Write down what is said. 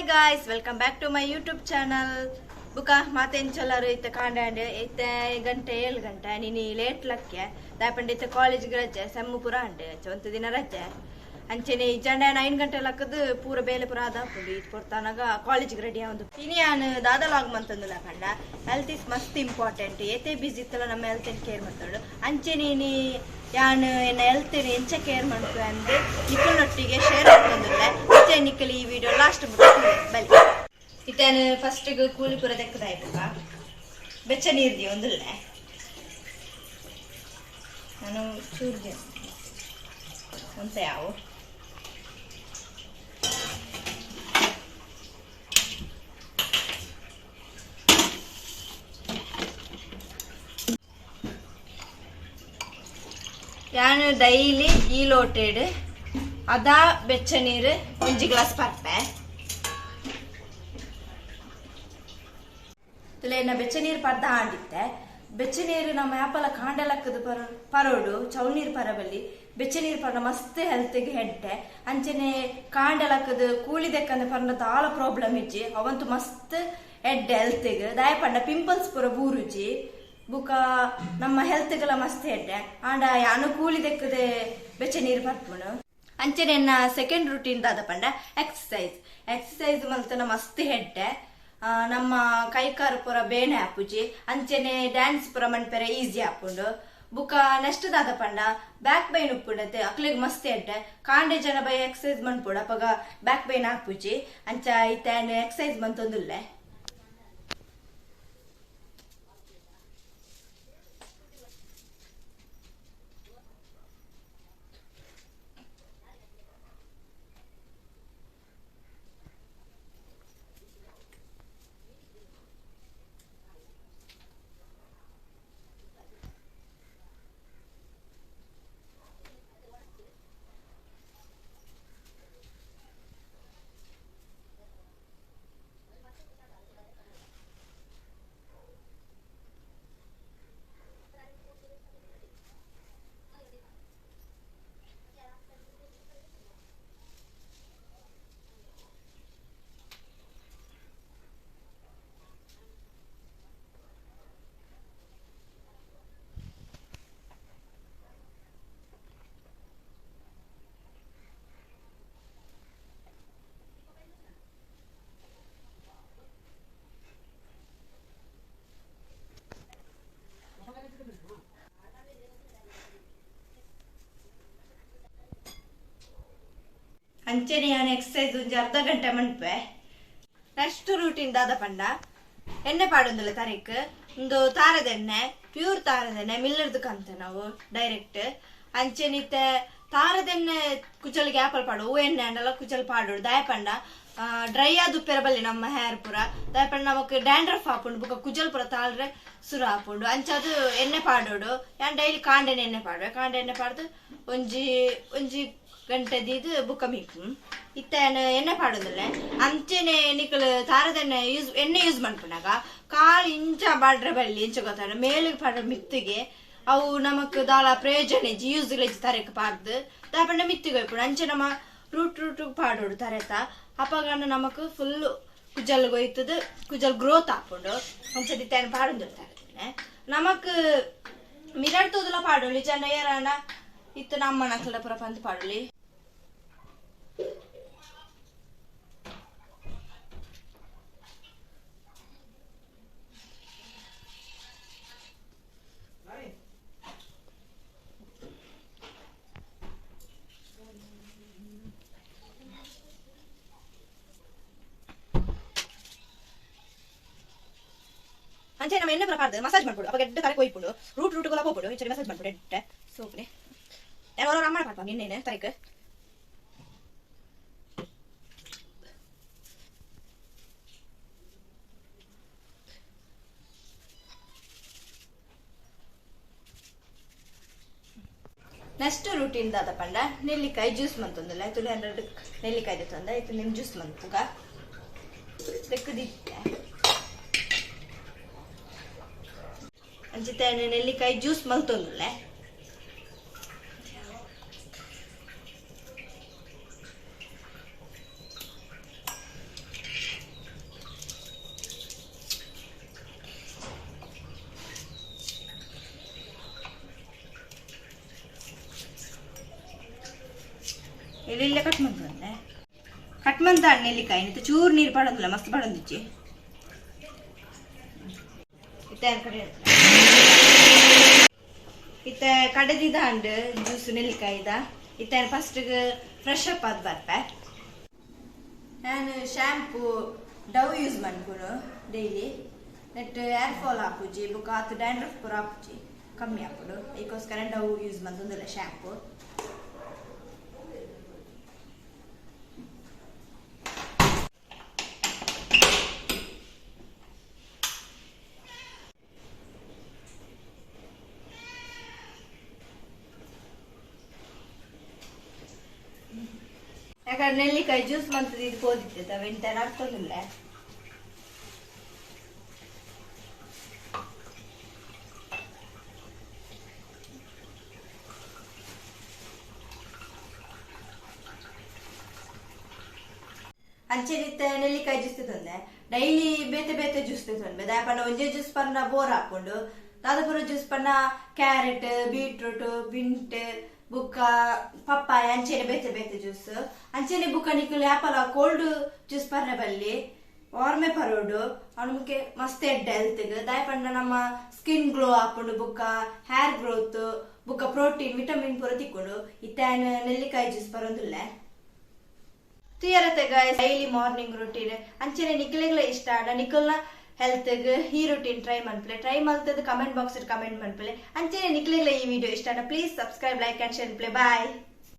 Guys, welcome back to my YouTube channel. ಬುಕ ಮಾತೆಂಚಲರು ಇತ್ತ ಕಾಂಡಾಂಡ್ ಇತ್ತೆ ಗಂಟೆ 7 ಗಂಟೆ ನಿನಿ ಲೇಟ್ ಲಕ್ಕೆ ದಾಪಂಡ ಇತ್ತೆ ಕಾಲೇಜ್ ರಜೆ ಸೆಮ್ಮು ಪೂರ ಅಂಡೆ ಒಂದು ದಿನ ರಜೆ ಅಂಚೆನೆ ಈ ಜಂಡ 9 ಗಂಟೆ ಲಕ್ಕದು ಪೂರ ಬೇಲೆ ಪೂರ ಆದಾಪುಂಡು ಇದು ಪೊರ್ತಾನಾಗ ಕಾಲೇಜ್ಗೆ ರೆಡಿ ಆವೊಂದು ಇನಿ ಯಾನ್ ದಾದ ಲಾಗ್ ಮಂತಂದುಲ ಪಂಡ ಹೆಲ್ತ್ is ಮಸ್ತ್ ಇಂಪಾರ್ಟೆಂಟ್ ಏತೆ ಬಿಸಿ ಇತ್ತಲ್ಲ ನಮ್ಮ ಹೆಲ್ತ್ ಕೇರ್ ಮಾಡ್ತಾಳು ಅಂಚೆನೆ ಇನಿ ಯಾನ್ ಎನ್ನ ಹೆಲ್ತ್ ಎಂಚ ಕೇರ್ ಮನ್ಪು ಅಂದ್ ನಿಕಲ್ನೊಟ್ಟಿಗೆ ಶೇರ್ ಮಾಡ್ತೊಂದುಲ್ಲೆ ಅಂಚೆ ನಿಕಲ್ ಈ ವಿಡಿಯೋ ಲಾಸ್ಟ್ ಬಲಿ ಇತ್ತೇನು ಫಸ್ಟ್ ಕೂಲಿ ಪೂರ ದೆಕ್ಕದಾಯ್ಪುಗ ಬೆಚ್ಚ ನೀರು the ಒಂದುಲ್ಲೆ ನಾನು ಚೂರು the ಒಂತೆ ಯಾವು ಯಾನು ಡೈಲಿ ಈ ಲೋಟೆಡ್ ಅದಾ ಬೆಚ್ಚ ನೀರು ಒಂಜಿ ಗ್ಲಾಸ್ ಪರ್ಪೆ ತುಲೇನ ಬೆಚ್ಚ ನೀರು ಪರ್ದ ಆಂಡಿತ್ತೆ ಬೆಚ್ಚ ನೀರು ನಮ್ಮ ಆಪಲ ಕಾಂಡಲಕ್ಕದ ಪರ ಪರೋಡು ಚೌ ನೀರು ಪರಬಲ್ಲಿ ಬೆಚ್ಚ ನೀರು ಪರ ಮಸ್ತ್ ಹೆಲ್ತ್ಗೆ ಹೆಡ್ಡೆ ಅಂಚನೆ ಕಾಂಡಲಕ್ಕದ ಕೂಲಿ ದೆಕ್ಕಂದ ಪರ್ನ ದಾಲ ಪ್ರಾಬ್ಲಮ್ ಇಜ್ಜಿ ಅವಂತು ಮಸ್ತ್ ಎಡ್ಡೆ ಹೆಲ್ತ್ಗೆ ದಾಯ ಪಂಡ ಪಿಂಪಲ್ಸ್ ಪೂರ ಬೂರುಜಿ ಬುಕ ನಮ್ಮ ಹೆಲ್ತ್ಗೆಲ್ಲ ಮಸ್ತ್ ಎಡ್ಡೆ ಆಂಡ ಯಾನು ಕೂಲಿ ದೆಕ್ಕದೆ ಬೆಚ್ಚ ನೀರು ಪರ್ಪುನು ಅಂಚನೆ ಎನ್ನ ಸೆಕೆಂಡ್ ರೂಟೀನ್ ದಾದ ಪಂಡ ಎಕ್ಸಸೈಸ್ ಎಕ್ಸಸೈಸ್ ಮಲ್ತನ ಮಸ್ತ್ ಹೆಡ್ಡೆ ನಮ್ಮ ಕೈಕಾರು ಪೂರ ಬೇನೆ ಆಪುಜಿ ಅಂಚನೆ ಡ್ಯಾನ್ಸ್ ಪೂರ ಮನ್ಪೆರೆ ಈಸಿ ಆಪುಂಡು ಬುಕ ನೆಕ್ಸ್ಟ್ ದಾದ ಪಂಡ ಬ್ಯಾಕ್ ಬೈನ್ ಉಪ್ಪುಂಡತೆ ಅಕ್ಲೆಗ್ ಮಸ್ತ್ ಎಡ್ಡೆ ಕಾಂಡೆ ಜನ ಬೈ ಎಕ್ಸಸೈಸ್ ಮನ್ಪುಡು ಅಪಗ ಬ್ಯಾಕ್ ಬೈನ್ ಆಪುಜಿ ಅಂಚ ಇತ್ತೆ ಎಕ್ಸಸೈಸ್ ಮಂತೊಂದುಲ್ಲೆ. ಅಂಚನೆ ಯಾನ್ ಎಕ್ಸಸೈಸ್ ಒಂಜಿ ಅರ್ಧ ಗಂಟೆ ಮನ್ಪೆ. ನೆಕ್ಸ್ಟ್ ರೂಟೀನ್ ದಾದ ಪಂಡ ಎಣ್ಣೆ ಪಾಡೊಂದುಲ್ಲ ತರೆಕ್ ಒಂದು ತಾರದೆಣ್ಣೆ ಪ್ಯೂರ್ ತಾರದೆಣ್ಣೆ ಮಿಲ್ಲರ್ದು ಕಂತ ನಾವು ಡೈರೆಕ್ಟ್ ಅಂಚೆನೆ ಇತ್ತೆ ತಾರದೆಣ್ಣೆ ಕುಚಲ್ಗೆ ಆಪಲ್ ಪಾಡು ಹೂ ಎಣ್ಣೆ ಅಂಡಲ ಕುಚಲ್ ಪಾಡೋಡು ದಾಯ ಪಂಡ ಡ್ರೈ ಆದುಪ್ಪೆರ ಬಲ್ಲಿ ನಮ್ಮ ಹೇರ್ ಪೂರ ದಾಯ ಪಂಡ ನಮಕ್ ಡ್ಯಾಂಡ್ರಫ್ ಆಪುಂಡು ಬೊಕ ಕುಜಲ್ ಪೂರ ತಾಳ್ರೆ ಸುರು ಆಪುಂಡು ಅಂಚ ಅದು ಎಣ್ಣೆ ಪಾಡೋಡು ಯಾನ್ ಡೈಲಿ ಕಾಂಡೆನೆ ಎಣ್ಣೆ ಪಾಡುವೆ ಕಾಂಡೆ ಎಣ್ಣೆ ಪಾಡ್ದು ಒಂಜಿ ಒಂಜಿ ಗಂಟೆ ದೀದ್ ಬುಕ್ಕ ಮೀಪು ಇತ್ತೆ ಎಣ್ಣೆ ಪಾಡೋದಿಲ್ಲ ಅಂಚೆನೆ ನಿಕಲ್ ತಾರದೆಣ್ಣೆ ಯೂಸ್ ಎಣ್ಣೆ ಯೂಸ್ ಮನ್ಪುನಗ ಕಾಲು ಇಂಚ ಬಾಡ್ರೆ ಬಲ್ಲಿ ಇಂಚ ಗೊತ್ತಾಡ ಮೇಲಿಗೆ ಪಾಡ್ರೆ ಮಿತ್ತಿಗೆ ಅವು ನಮಕ್ ದಾಲ ಪ್ರಯೋಜನ ಇಜ್ಜಿ ಯೂಸ್ ಇಜ್ಜಿ ತರೆಕ್ ಪಾಡ್ದು ದಾಪಂಡ ಮಿತ್ತಿಗೆ ಹೋಯ್ಪುಂಡು ಅಂಚೆ ನಮ್ಮ ರೂಟ್ ರೂಟ್ ಪಾಡೋಡು ತರೆತ ಅಪಗನ ನಮಕ್ ಫುಲ್ ಕುಜಲ್ ಹೋಯ್ತದ ಕುಜಲ್ ಗ್ರೋತ್ ಆಪುಂಡು ಅಂಚ ದಿತ್ತಾನ ಪಾಡೊಂದು ತಾರದೆಣ್ಣೆ ನಮಕ್ ಮಿರರ್ ತೋದಲ ಪಾಡೋಲಿ ಜನ ಏರಾನ ಇತ್ತ ನಮ್ಮ ನಕಲ ಪುರ ಪಂದ್ ಪಾಡೋಲಿ. ಅಂಚೆ ನಮ್ಮ ಎಣ್ಣೆ ಪೂರ ಪಾಡ್ದು ಮಸಾಜ್ ಮಾಡ್ಬಿಡು ಅವಾಗ ಎಡ್ಡೆ ತಲೆ ಕೊಯ್ಪುಂಡು ರೂಟ್ ರೂಟ್ ಪೋಪುಂಡು ಇಂಚನೆ ಮಸಾಜ್ ಮಾಡ್ಬಿಡು ಎಡ್ಡೆ ಸೋಪ್ನೆ ಯಾರೋ ಅಮ್ಮನ ಪಾಡ್ಪ ನಿನ್ನೇನೆ ತರೆಕ್. ನೆಕ್ಸ್ಟ್ ರೂಟೀನ್ ದಾದ ಪಂಡ ನೆಲ್ಲಿಕಾಯಿ ಜ್ಯೂಸ್ ಮಂತೊಂದುಲ್ಲ ತುಳಿ 100 ನೆಲ್ಲಿಕಾಯಿ ತಂದ ಇತ್ತು ನಿಮ್ ಜ್ಯೂಸ್ ಮಂತುಗ ತೆಕ್ಕದಿಟ್ಟೆ ಅಂಚಿತ್ತೆ ನೆಲ್ಲಿಕಾಯಿ ಜ್ಯೂಸ್ ಮಲ್ತೊಂದುಲ್ಲೆ. ಎಲ್ಲಿಲ್ಲ ಕಟ್ ಮಂತಂದೆ ಕಟ್ ಮಂತ ನೆಲ್ಲಿಕಾಯಿ ಇತ್ತೆ ಚೂರು ನೀರು ಪಾಡೊಂದಿಲ್ಲ ಮಸ್ತ್ ಪಾಡೊಂದಿಚ್ಚಿ ಇತ್ತೆ ಕಡೆ ಇತ್ತೆ ಕಡೆದಿದ ಅಂಡ್ ಜ್ಯೂಸ್ ನೆಲ್ಲಿಕಾಯಿದ ಇತ್ತೆ ಫಸ್ಟ್ ಫ್ರೆಶ್ ಅಪ್ ಆದ್ ಬರ್ಪೆ. ನಾನು ಶಾಂಪೂ ಡವ್ ಯೂಸ್ ಮನ್ಪುನು ಡೈಲಿ. ನೆಟ್ ಹೇರ್ ಫಾಲ್ ಆಪುಜಿ ಬೊಕ್ಕ ಆತು ಡ್ಯಾಂಡ್ರಫ್ ಪೂರ ಆಪುಜಿ, ಕಮ್ಮಿ ಆಪುಂಡು. ಐಕೋಸ್ಕರ ಡವ್ ಯೂಸ್ ಮಂತೊಂದುಲ್ಲೆ ಶಾಂಪೂ. ಯಾಕಂದ್ರೆ ನೆಲ್ಲಿಕಾಯಿ ಜ್ಯೂಸ್ ಮಂತದ ಇದು ಪೋದಿತ್ತೆ ಅವೆಂತ ಅರ್ಥದಿಲ್ಲ. ಅಂಚೆನಿತ್ತ ನೆಲ್ಲಿಕಾಯಿ ಜ್ಯೂಸ್ ತಂದೆ ಡೈಲಿ ಬೇತೆ ಬೇತೆ ಜ್ಯೂಸ್ ತಂದೆ ದಾಯಪಂಡ ಒಂಜೇ ಜ್ಯೂಸ್ ಪನ್ನ ಬೋರ್ ಹಾಕೊಂಡು ದಾದಪುರ ಜ್ಯೂಸ್ ಪನ್ನ ಕ್ಯಾರೆಟ್ ಬೀಟ್ರೂಟ್ ಬಿಂಟ್ ಬುಕ್ಕ ಪಪ್ಪಾಯ ಅಂಚೆನೆ ಬೇತೆ ಬೇತೆ ಜ್ಯೂಸ್ ಅಂಚೆನೆ ಬುಕ್ಕ ನಿಕುಲು ಯಾಪಲ ಕೋಲ್ಡ್ ಜ್ಯೂಸ್ ಪರ್ರೆ ಬಲ್ಲಿ ವಾರ್ಮೆ ಪರೋಡು ಅವನಿಗೆ ಮಸ್ತ್ ಎಡ್ಡೆ ಹೆಲ್ತ್ಗ್ ದಾಯಪಂಡ ನಮ್ಮ ಸ್ಕಿನ್ ಗ್ಲೋ ಆಪುಂಡು ಬುಕ್ಕ ಹೇರ್ ಗ್ರೋತ್ ಬುಕ್ಕ ಪ್ರೋಟೀನ್ ವಿಟಮಿನ್ ಪೂರ ತಿಕ್ಕೊಂಡು ಇತ್ತೆ ನೆಲ್ಲಿಕಾಯಿ ಜ್ಯೂಸ್ ಪರೊಂದುಲ್ಲೆ ತುಯರತೆ ಗಾಯ್ಸ್ ಡೈಲಿ ಮಾರ್ನಿಂಗ್ ರುಟೀನ್ ಅಂಚೆನೆ ನಿಕ್ಲೆಗ್ಲ ಇಷ್ಟ ಆಂಡ ನಿಕಲ್ನ ಹೆಲ್ತ್ ಈ ರುಟೀನ್ ಟ್ರೈ ಮನ್ಪುಲೆ ಟ್ರೈ ಮಲ್ತದ comment box comment ಮನ್ಪುಲೆ ಅಂಚೆನೆ ನಿಕ್ಲೆಗ್ಲ ಈ ವಿಡಿಯೋ ಇಷ್ಟ ಆಂಡ please subscribe like and share play. Bye.